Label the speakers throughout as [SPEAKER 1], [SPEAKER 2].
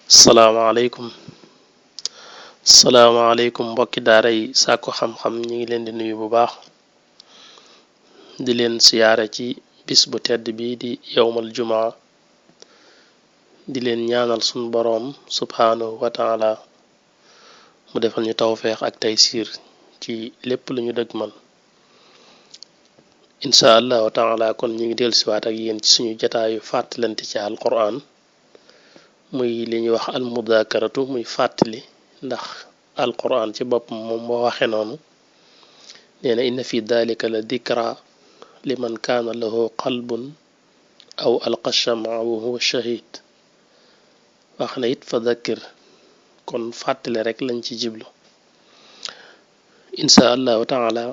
[SPEAKER 1] salaamaaleykum salaamaaleykum mbokki daara yi sàkku xam-xam ñi ngi leen di nuyu bu baax di leen siyaare ci bis bu tedd bi di yowmal jumaa di leen ñaanal sun boroom subhaanahu wa taala mu defal ñu tawfeex ak taysiir ci lépp lu ñu dëgmal incha allahu taala kon ñi ngi dellusiwaat ak yéen ci suñu jataayu fàttalante ci alquran muy li ñuy wax almudakaratu muy fàttali ndax alquran ci boppam moom moo waxe noonu nee na inna fi dalika la dikra liman kaana lahu qalbun aw alqa shamaa wa huwa shahid wax na it fa dakkir kon fàttali rek lañ ci jiblu insha allahu taala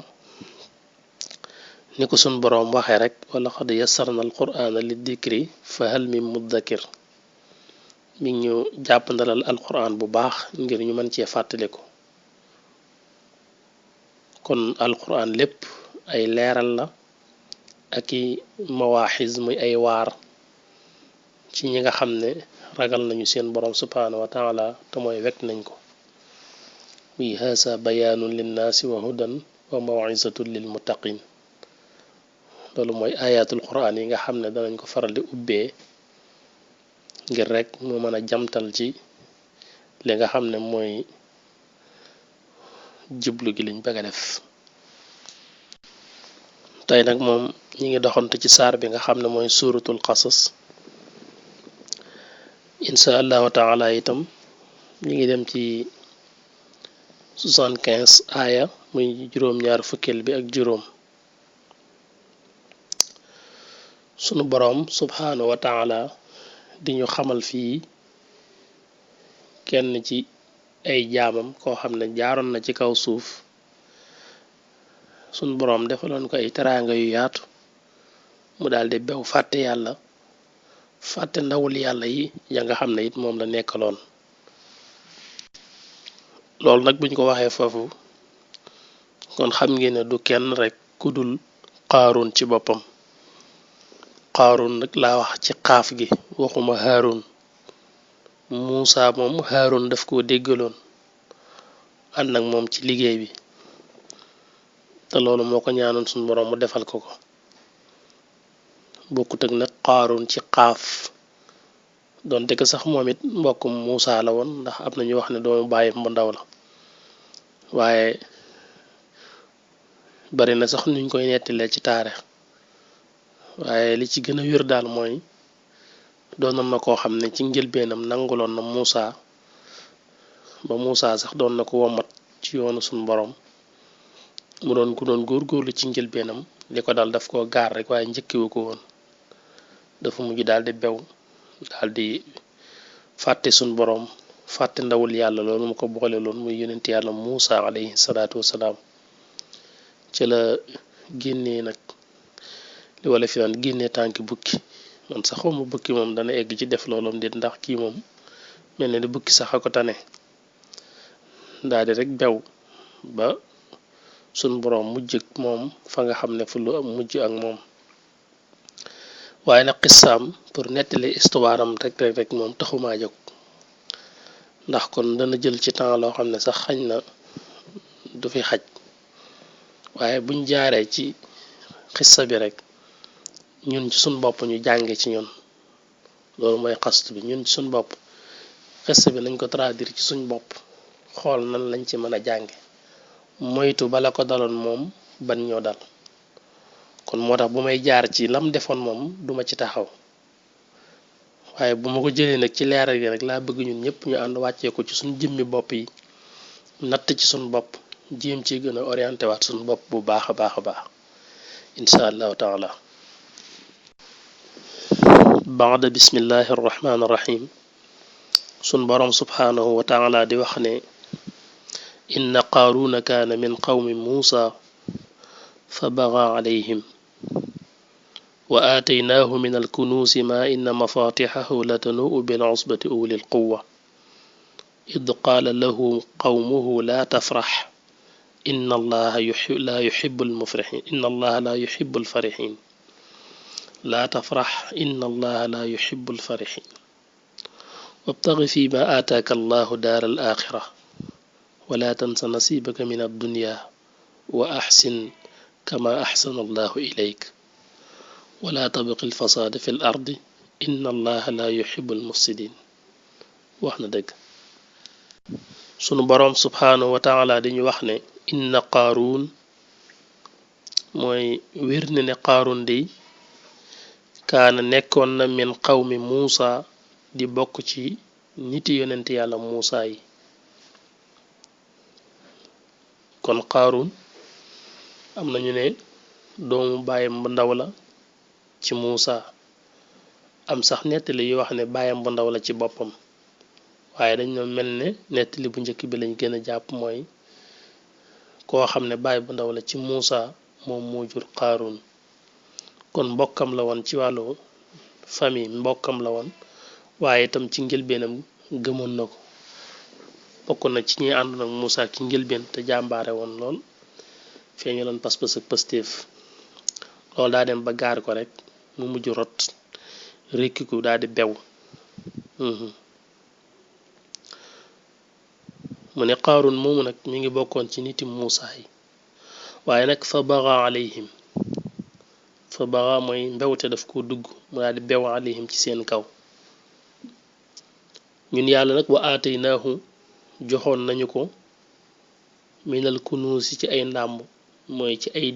[SPEAKER 1] ni ko sun boroom waxe rek wala qad yassarna alqurana li dikri fa hal min muddakir mi ñu jàpp ndalal alquran bu baax ngir ñu mën cee fàttaliku kon alquran lépp ay leeral la ak i mawaaxiz muy ay waar ci ñi nga xam ne ragal nañu seen borom subhaanahu wa taala te mooy wekk nañ ko muy haasa bayaanun linnaasi wa hudan wa mawizatun lil muttaqin loolu mooy ayatul quran yi nga xam ne danañ ko faral di ubbee ngir rek mu mën a jamtal ci li nga xam ne mooy jublu gi liñ bëgg a def tey nag moom ñi ngi doxante ci saar bi nga xam ne mooy suuratul qasas insha allahu taala itam ñi ngi dem ci 75 aaya muy juróom-ñaar fukkeel bi ak juróom sunu boroom subhaanahu wa taala di ñu xamal fii kenn ci ay jaamam koo xam ne jaaroon na ci kaw suuf sun boroom defaloon ko ay teraanga yu yaatu mu daldi bew fàtte yàlla fàtte ndawul yàlla yi ya nga xam ne it moom la nekkaloon loolu nag buñ ko waxee foofu kon xam ngeen ne du kenn rekk ku dul Qaaruun ci boppam Qaaruun nag laa wax ci xaaf gi waxuma Haaruun Muusa moom Haaruun daf koo déggaloon ànd ak moom ci liggéey bi te loolu moo ko ñaanoon suñu boroom mu defal ko ko bokkut ak nag Qaaruun ci xaaf donte ko sax moom it mbokkum Muusa la woon ndax am na ñu wax ne doomu bàyyi mu ndaw la waaye bari na sax nuñ koy nettalee ci taarix waaye li ci gën a wér daal mooy doonoon na koo xam ne ci njëlbeenam nanguloon na Muusa ba Muusa sax doon na ko womat ci yoonu suñu boroom mu doon ku doon góorgóorlu ci njëlbeenam li ko dal daf koo gaar rek waaye njëkkiwu ko woon dafa mujj daal di bew daal di fàtte suñu boroom fàtte ndawul yàlla loolu mu ko boole loon muy yonent yàlla Muusa alayhi salaatu wasalaam ci la génnee nag li wala fi naan génnee tànki bukki man sax xawma bukki moom dana egg ci def loolum dit ndax kii moom mel ne ni bukki sax a ko tane daal di rek bew ba sun boroom mujj ak moom fa nga xam ne fu lu am mujj ak moom waaye nag xissaam pour nettali histoire am rek moom taxumaa jóg ndax kon dana jël ci temps loo xam ne sax xañ na du fi xaj waaye buñ jaaree ci xissa bi rek ñun ci suñ bopp ñu jànge ci ñun loolu mooy xast bi ñun ci suñ bopp xissa bi nañ ko traduire ci suñ bopp xool nan lañ ci mën a jànge moytu bala ko daloon moom ban ñoo dal kon moo tax bu may jaar ci lam defoon moom duma ci taxaw waaye bu ma ko jëlee nag ci leeral gi rek laa bëgg ñun ñëpp ñu ànd wàccee ko ci suñ jëmmi bopp yi natt ci suñ bopp jéem ci gën a orienté waat suñ bopp bu baax a baax a baax insha allahu taala baada bismillahi arrahmani irrahim sun boroom subhaanahu wa taala di wax ne inna qaaruuna kaana min qawmi muusa fa baga alayhim wa aataynaahu min alkunuusi ma inna mafatixahu latanuu bil usbati uli lquwa id qaala lahu qawmuhu la tafrax inna allaha la yuxibu almufrixin inna allaha la yuxibu alfarixin la tafrax inna allaha la yuxibu alfarixin wabtaghi fi ma aataaka allahu daara al axira wala tansa nasibaka min addunya wa axsin kama axsana allahu ilayk wala tabqi alfasaada fi l ardi inna allaha la yuxibu almufsidin. wax na dëgg. sunu boroom subhaanahu wa taala dañu wax ne inna qaaruun mooy wér na ne qaaruun di kaana nekkoon na min qawmi muusa di bokk ci niti yonent yàlla muusa yi. kon qaaruun am nañu ne doomu baayam bu ndaw la ci muusa, am sax nettali yu wax ne baayam bu ndaw la ci boppam, waaye dañ na mel ne nettali bu njëkk bi lañ gën a jàpp mooy koo xam ne baay bu ndaw la ci muusa moom moo jur qaaruun. kon mbokkam la woon ci wàllu famille, mbokkam la woon, waaye itam ci njëlbeenam gëmoon na ko, bokk na ci ñi àndoon ak muusa ci njëlbeen te jàmbaare woon lool, feeñu loon pas-pas ak pëstéef. loolu daa dem ba gaar ko rek mu mujj rot rékkiku daal di bew. mu ne qaaruun moomu nag mi ngi bokkoon ci niti muusa yi, waaye nag fa baga alayhim, fa baga mooy mbewte daf ko dugg mu daal di bew alayhim ci seen kaw. ñun yàlla nag wa aataynaahu joxoon nañu ko minal kunuusi ci ay ndàmb, mooy ci ay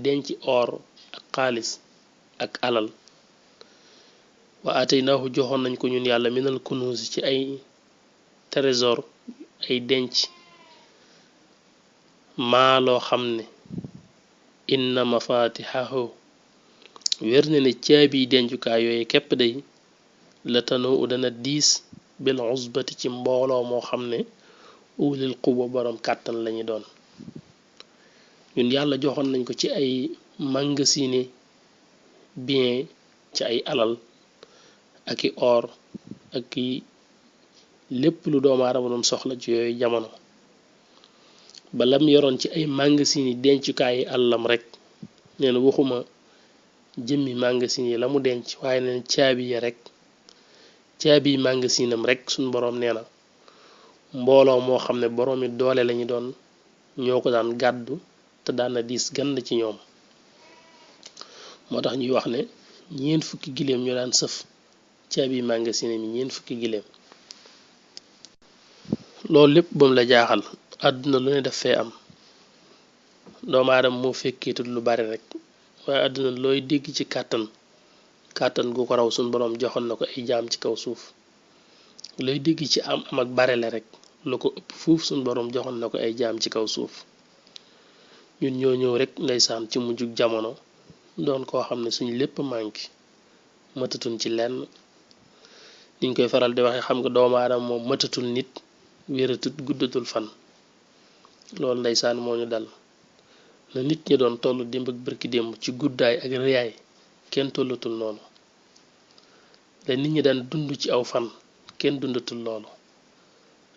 [SPEAKER 1] denc or ak xaalis ak alal. wa aataynaahu joxoon nañ ko ñun yàlla minal kunuusi ci ay trésor, ay denc maa loo xam ne inna mafatixahu wér na ne caabi dencukaay yooyu képp day la tanoo dana diis bil usbati ci mbooloo moo xam ne ulil quwa borom kàttan lañu doon. ñun yàlla joxoon nañ ko ci ay magasine bien, ci ay alal ak i or ak i lépp lu doomu aadama doon soxla ci yooyu jamono. ba lam yoroon ci ay magasine yi dencukaay yi àllam rek, nee na waxuma jëmmi magasine yi la mu denc, waaye neen caabi yi rek, caabi yi magasinam rek suñ boroom nee na mbooloo moo xam ne boroomi doole lañu doon ñoo ko daan gàddu te daan na diis gand ci ñoom. moo tax ñuy wax ne ñeent fukki giléem ñoo daan sëf caabi yi magasinam yi, ñeent fukki giléem. loolu lépp bam la jaaxal, àdduna lu ne def fee am, doomu aadama moo fekkeetul lu bari rek, waaye àdduna looy dégg ci kàttan gu ko raw suñ boroom joxoon na ko ay jaam ci kaw suuf. looy dégg ci am ak barele rek lu ko ëpp fuuf suñ boroom joxoon na ko ay jaam ci kaw suuf. ñun ñoo ñëw rek ndeysaan ci mujjug jamono doon koo xam ne suñ lépp manqué, mëtatuñ ci lenn. niñ koy faral di waxe, xam nga doomu aadama moom mëtatul nit, wératut, guddatul fan. loolu ndeysaan moo ñu dal. na nit ñi doon toll démb ak bërki démb ci guddaay ak réyaay kenn tollatul noonu. la nit ñi daan dund ci aw fan kenn dundatul loolu.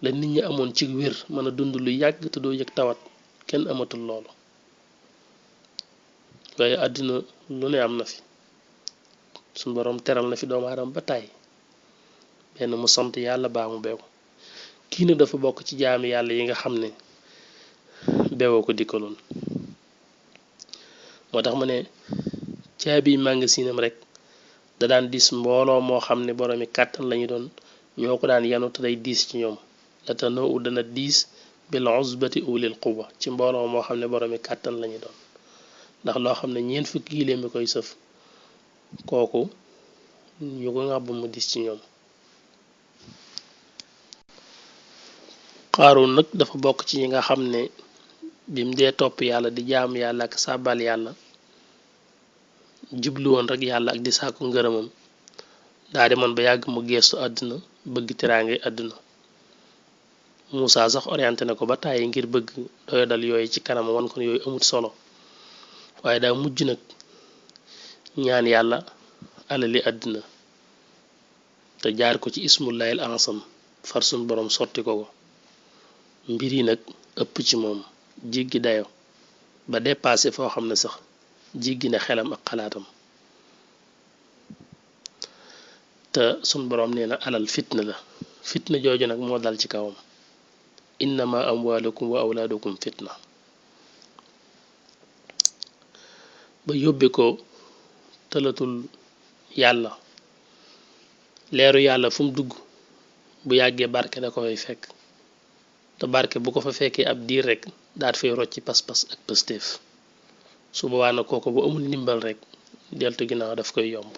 [SPEAKER 1] la nit ñi amoon ci wér mën a dund lu yàgg te doo yëg tawat kenn amatul loolu. waaye àddina lu ne am na fi, suñ boroom teral na fi doomu aadama ba tàyyi, benn mu sant yàlla baa mu beew. kii nag dafa bokk ci jaami yàlla yi nga xam ne beewoo ko dikkaloon. moo tax ma ne caabi magasinam rek da daan diis mbooloo moo xam ne boroomi kàttan lañu doon ñoo ko daan yanu te day diis ci ñoom. la tanoo dana diis bil usbati ulil quwa ci mbooloo moo xam ne boroomi kàttan lañu doon. ndax loo xam ne ñeent fukki giléem mi koy sëf, kooku ñu ko ngàbb mu diis ci ñoom. Qaaruun nag dafa bokk ci ñi nga xam ne bim dee topp yàlla di jaamu yàlla ak sàbbal yàlla, jublu woon rek yàlla ak di sàkku ngërëmam, daa demoon ba yàgg mu geestu àdduna bëgg teraange àdduna. Muusa sax orienté na ko ba tàyyi ngir bëgg doyadal yooyu ci kanam, wan ko ne yooyu amut solo, waaye daa mujj nag ñaan yàlla alali àdduna te jaar ko ci ismullahil ansam, far suñ boroom sotti ko. mbir yi nag ëpp ci moom jéggi dayo ba dépassé foo xam ne sax jéggi na xelam ak xalaatam. te sun borom neena alal fitna la fitna jooju nag moo dal ci kawam innama amwalukum wa awlaadukum fitna ba yóbbe ko tëlatul yàlla leeru yàlla fu mu dugg bu yàggee barke da ko fay fekk te barke bu ko fa fekkee ab diir rek daat fay rocci pas-pas ak pëstéef su boobaa nag kooku bu amul ndimbal rek deltu ginnaaw daf koy yomb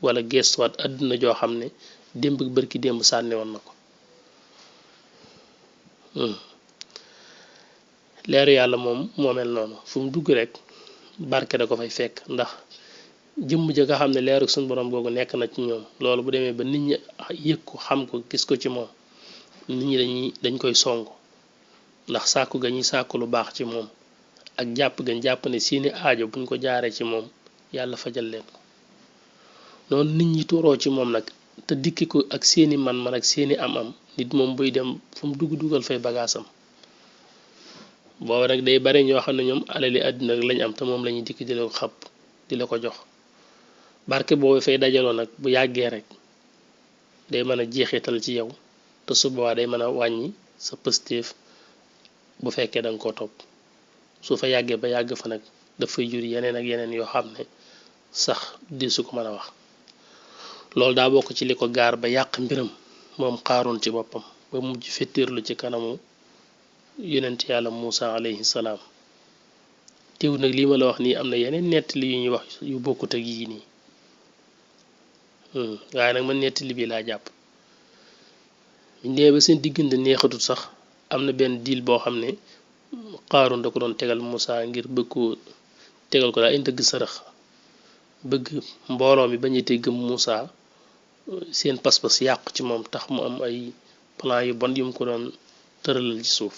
[SPEAKER 1] wala gestuwaat àdduna joo xam ne démb ak bërki démb sànni woon na ko leeru yàlla moom moo mel noonu fu mu dugg rek barke da ko fay fekk ndax jëmm ja nga xam ne leeru suñu borom googu nekk na ci ñoom loolu bu demee ba nit ñi yëg ko xam ko gis ko ci moom nit ñi dañ koy song ndax sàkku ga ñuy sàkku lu baax ci moom ak jàpp gañ jàpp ne seeni aajo buñ ko jaaree ci moom yàlla fajal leen ko noonu nit ñi tuuroo ci moom nag te dikki ko ak seeni man-man ak seeni am-am nit moom buy dem fu mu dugg dugal fay bagaasam booba nag day bari ñoo xam ne ñoom alali àddina rek lañ am te moom lañuy dikk di la ko xapp di la ko jox barke boobu fay dajaloo nag bu yàggee rek day mën a jeexital ci yow te su boobaa day mën a wàññi sa pëstéef bu fekkee danga ko topp su fa yàggee ba yàgg fa nag dafay jur yeneen ak yeneen yoo xam ne sax di su ko mën a wax loolu daa bokk ci li ko gaar ba yàq mbiram moom Qaaruun ci boppam ba mujj fettirlu ci kanamu yonent yàlla Muusa alayhi salaam teew nag lii ma la wax nii am na yeneen nettali yu ñuy wax yu bokkut ak yii nii waaye nag man nettali bi laa jàpp biñ demee ba seen diggante neexatul sax am na benn diil boo xam ne Qaaruun da ko doon tegal Muusa ngir bëgg ko tegal ko daa indi dëgg sërëx bëgg mbooloo mi bañu te gëm Muusa seen pas-pas yàqu ci moom tax mu am ay plan yu bon yu mu ko doon tëralal ci suuf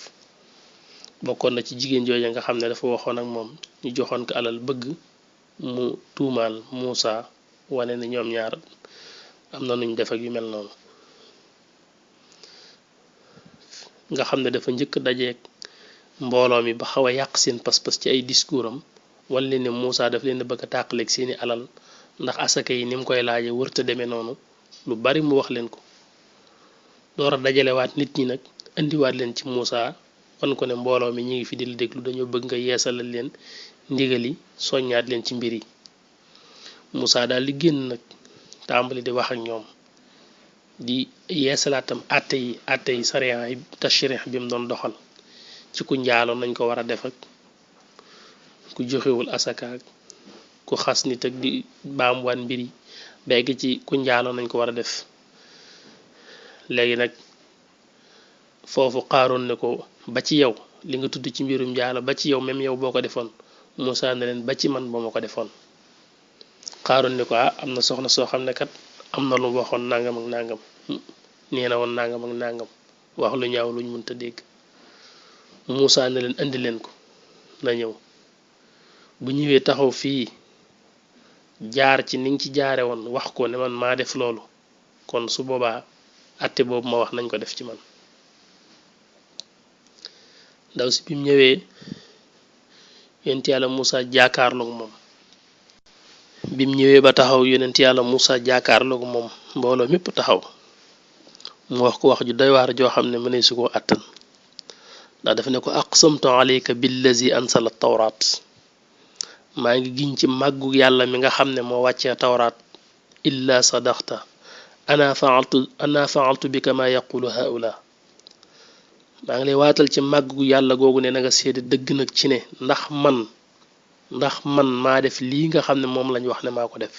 [SPEAKER 1] bokkoon na ci jigéen jooja nga xam ne dafa waxoon ak moom ñu joxoon ko alal bëgg mu tuumaal Muusa wane ne ñoom ñaar am na nuñ def ak yu mel noonu nga xam ne dafa njëkk dajeek mbooloo mi ba xaw a yàq seen pas-pas ci ay discours am wan leen ne Muusa daf leen bëgg a tàqaleeg seeni alal ndax asaka yi ni mu koy laaje wërta demee noonu lu bari mu wax leen ko door a dajalewaat nit ñi nag indiwaat leen ci Muusa wan ko ne mbooloo mi ñu ngi fi di la déglu dañoo bëgg nga yeesalal leen ndigali soññaat leen ci mbir yi Muusa daal di génn nag tàmbali di wax ak ñoom di yeesalaatam àtte yi sariya yi tashrih bi mu doon doxal ci ku njaalo nañ ko war a def ak ku joxewul asaka ak ku xas nit ak di baamuwaat mbir yi begg ci ku njaalo nañ ko war a def léegi nag foofu Qaaruun ne ko ba ci yow li nga tudd ci mbirum njaalo ba ci yow même yow boo ko defoon Muusa ne leen ba ci man boo ma ko defoon Qaaruun ne ko am na soxna soo xam ne kat am na lu waxoon nangam ak nangam nee na woon nangam ak nangam wax lu ñaaw luñ mënta dégg Muusa ne leen indi leen ko na ñëw bu ñëwee taxaw fii jaar ci niñ ci jaare woon wax ko ne man maa def loolu kon su boobaa àtte boobu ma wax nañ ko def ci man ndaw si bi mu ñëwee yonent yàlla Muusa jaakaarloog moom bi mu ñëwee ba taxaw yonent yàlla Muusa jaakaarloog moom mbooloo mépp taxaw mu wax ko wax ju doy waar joo xam ne mënee su ko àttan ndax dafa ne ko aqsamtu alayka billazi ansala tawraat maa ngi giñ ci màggu yàlla mi nga xam ne moo wàccee tawraat illa sadaqta ana faaltu bika ma yaqulu haula maa ngi lay waatal ci màggu yàlla googu ne na nga seede dëgg nag ci ne ndax man maa def lii nga xam ne moom lañ wax ne maa ko def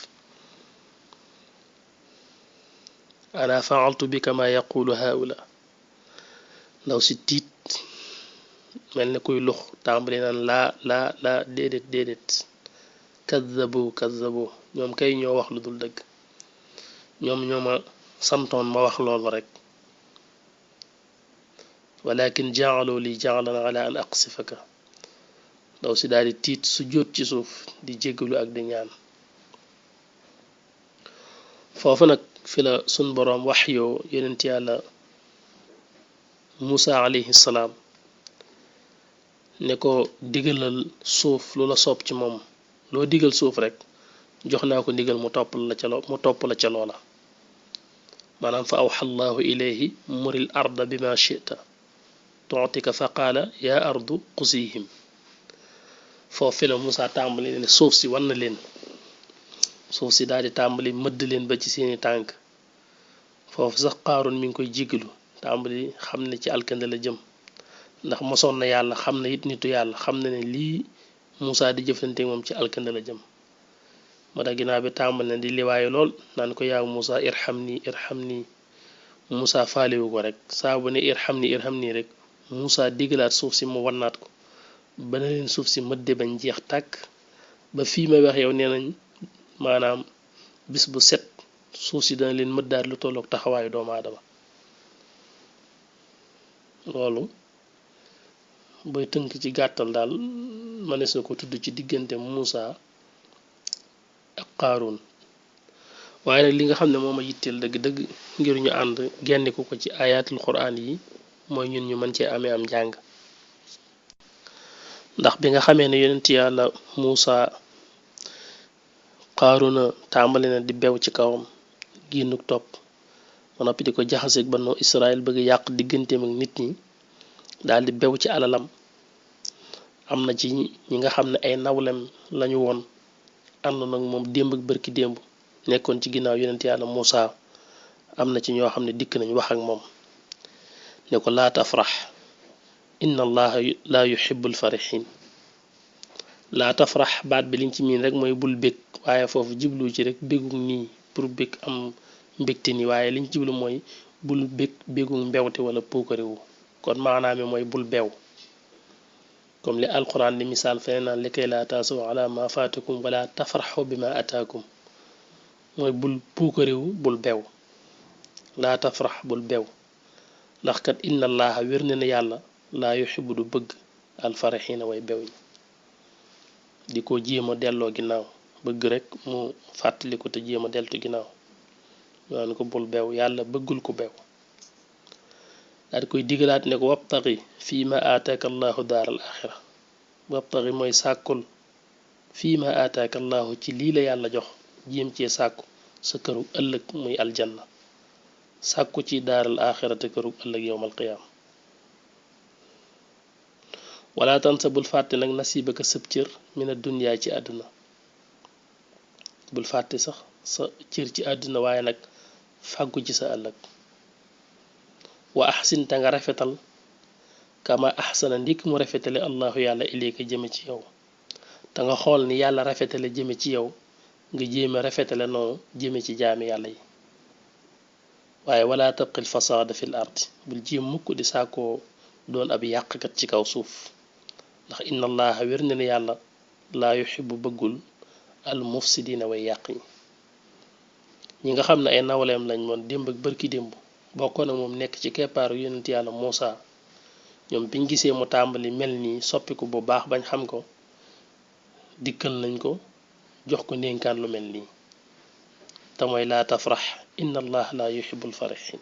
[SPEAKER 1] ana faaltu bika ma yaqulu haula ndaw si tiit mel ne kuy lux tàmbali naan laa déedéet kazzabu ñoom kay ñoo wax lu dul dëgg ñoom ñoo ma santoon ma wax loolu rek walakin ja'alu li ja'lan ala an aqsifaka ndaw si daal di tiit su jóot ci suuf di jéggalu ak di ñaan foofu nag fi la sun boroom wax yoo yonent yàlla Muusa alayhi salaam ne ko digalal suuf lu la soob ci moom loo digal suuf rek jox naa ko ndigal mu topp la ca loola maanaam fa awxa allahu ilayhi muril arda bima chita tuutika fa qaala yaa ardu qusihim foofu la Moussa tàmbali ne suuf si wan na leen suuf si daal di tàmbali mëdd leen ba ci seeni tànk foofu sax Qaaruun mi ngi koy jéggalu tàmbali xam ne ci alkande la jëm ndax mosoon na yàlla xam na it nitu yàlla xam na ne lii Moussa di jëflante moom ci alkande la jëm moo tax ginnaaw bi tàmbali na di liwaayu lool naan ko yaa Moussa irham nii Moussa faalewu ko rek saa bu ne irham nii rek Moussa diggalaat suuf si mu wannaat ko ba na leen suuf si mëdde bañ jeex tàkk ba fii may wax yow nee nañ maanaam bis bu set suuf si dana leen mëddaat lu tollook taxawaayu doomu aadama loolu booy tënk ci gàttal daal mënees na ko tudd ci diggante Moussa ak Qaaruun waaye nag li nga xam ne moom a yitteel dëgg-dëgg ngir ñu ànd genniku ko ci ayatul quran yi mooy ñun ñu mën cee amee am njàng ndax bi nga xamee ne yonent yàlla Moussa Qaaruuna tàmbali na di bew ci kawam ginnuk topp ba noppi di ko jaxaseeg Banu Israël bëgg yàq digganteem ak nit ñi daal di bew ci alalam am na ci ñi nga xam ne ay nawlem lañu woon ànd nag moom démb ak bërki démb nekkoon ci ginnaaw yonent yàlla Moussa am na ci ñoo xam ne dikk nañ wax ak moom ne ko laa tafrax inna allaha laa yuhibbul farihin laa tafrax baat bi liñ ci miin rek mooy bul bég waaye foofu jiblu ci rek bégug nii pour bég am mbégte nii waaye liñ jiblu mooy bul bég bégug mbewte wala puukarewu kon maanaam mooy bul bew comme li alquran di misaal feneen naan likay laa taasaw ala ma faatakum wala tafraxu bi ma ataakum mooy bul puukarewu bul bew laa tafrax bul bew ndax kat inna allaha wér na ne yàlla laa yuxibu du bëgg alfaraxiina way bew ñi di ko jéema delloo ginnaaw bëgg rek mu fàttali ko te jéema deltu ginnaaw naan ko bul bew yàlla bëggul ko bew daal di koy digalaat ne ko wabtaxi fii ma aataaka allahu daaral axira wabtaxi mooy sàkkul fii ma aataaka allahu ci lii la yàlla jox jéem cee sàkku sa këru ëllëg muy aljanna sàkku ci daaral axira te këru ëllëg yowmal qiyaam wala tansa bul fàtte nag nasibaka sëb cër mina dunyaa ci àdduna bul fàtte sax sa cër ci àdduna waaye nag fàggu ci sa ëllëg wa ahsin ta nga rafetal kama ahsana ndik mu rafetale allahu yàlla ilayka jëme ci yow te nga xool ni yàlla rafetale jëme ci yow nga jéeme rafetale noonu jëme ci jaami yàlla yi waaye wala tabqil fasaada fil ardi bul jéem mukk di saakoo doon ab yàqkat ci kaw suuf ndax inna allaha wér na ne yàlla laa yuxibu bëggul al mufsidina way yàq ñi nga xam ne ay nawleem lañ moon démb ak bërki démb bokkoon ak moom nekk ci keppaaru yonent yàlla Moussa ñoom biñ gisee mu tàmbali mel nii soppiku bu baax bañ xam ko dikkal nañ ko jox ko ndénkaan lu mel nii te mooy laa tafrax inna allah laa yuhibbul farihin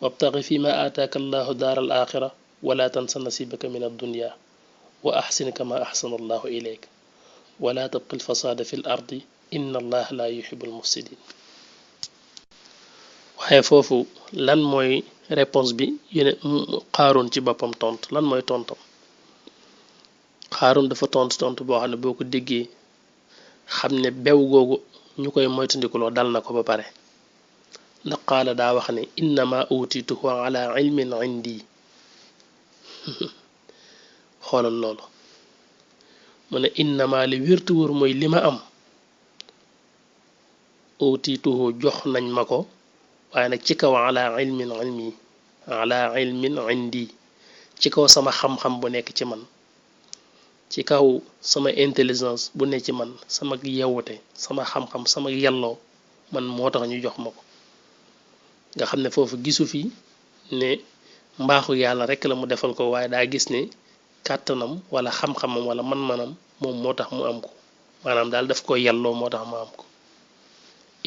[SPEAKER 1] wabtaxi fi ma aataaka allahu daaral axira wala tansa nasibaka min addunya wa axsin kama axsana allahu ilayk wala tabqi alfasaada fi l ardi inna allah laa yuhibbul mufsidin waaye foofu lan mooy réponse bi yene Qaaruun ci boppam tontu lan mooy tontam Qaaruun dafa tontu boo xam ne boo ko déggee xam ne bew googu ñu koy moytandikuloo dal na ko ba pare ndax qaala daa wax ne innama utituhu ala ilmin indi xoolal loolu mu ne innama li wértu wóor mooy li ma am utituhu jox nañ ma ko waaye nag ci kaw ala ilmin indi ci kaw sama xam-xam bu nekk ci man ci kaw sama intelligence bu nekk ci man sama yewwute sama xam-xam sama yelloo man moo tax ñu jox ma ko nga xam ne foofu gisu fi ne mbaaxu yàlla rek la mu defal ko waaye daa gis ne kàttanam wala xam-xamam wala man-manam moom moo tax mu am ko maanaam daal daf ko yelloo moo tax mu am ko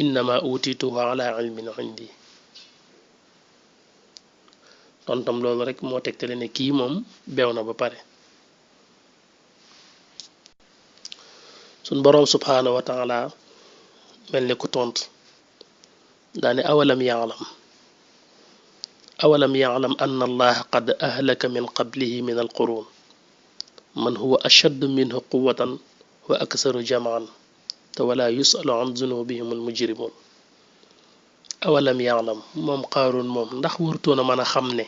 [SPEAKER 1] innama utituhu ala ilmin indi tontam loolu rek moo tegtale ne kii moom beew na ba pare suñ boroom subhaanahu wa taala mel ni ku tontu daane awalam yaalam awalam ya'lam anna allaha qad ahlaka min qablihi min alqurun man huwa ashaddu minhu quwwatan wa aksaru jam'an te wala yusalu an zunubihim almujrimun awalam ya'lam moom qaarun moom ndax wërtoona mën a xam ne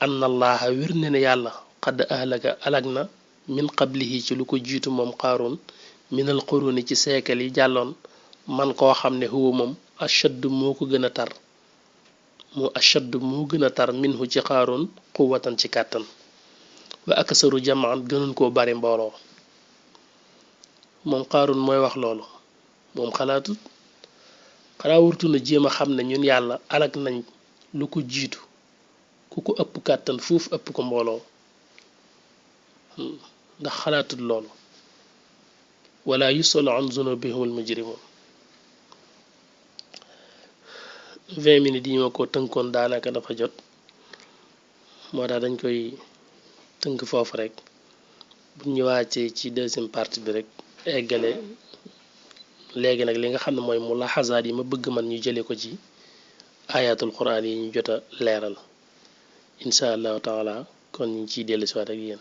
[SPEAKER 1] anna allaha wir ne ne yàlla qad ahlaka alag na min qablihi ci lu ko jiitu moom qaarun minal quruni ci seekal yi jàlloon man koo xam ne huwa moom ashaddu moo ko gën a tar mu ashaddu moo gën a tar minhu ci qaarun quwwatan ci kàttan wa aksaru jamaan gënuñ koo bari mbooloo moom qaarun mooy wax loolu moom xalaatut xanaa wurtu na jéem a xam ne ñun yàlla alag nañ lu ko jiitu ku ko ëpp kàttan fuuf ëpp ko mbooloo ndax xalaatut loolu wala yusalu an zunubihim almujrimun 20 minutes yi ma ko tënkoon daanaka dafa jot moo tax dañ koy tënk foofu rek bu ñu wàccee ci deuxième partie bi rek eggale léegi nag li nga xam ne mooy mulaxasaat yi ma bëgg man ñu jëlee ko ci ayatul quran yi ñu jot a leeral incha allahu taala kon ñu ciy dellu si waat ak yéen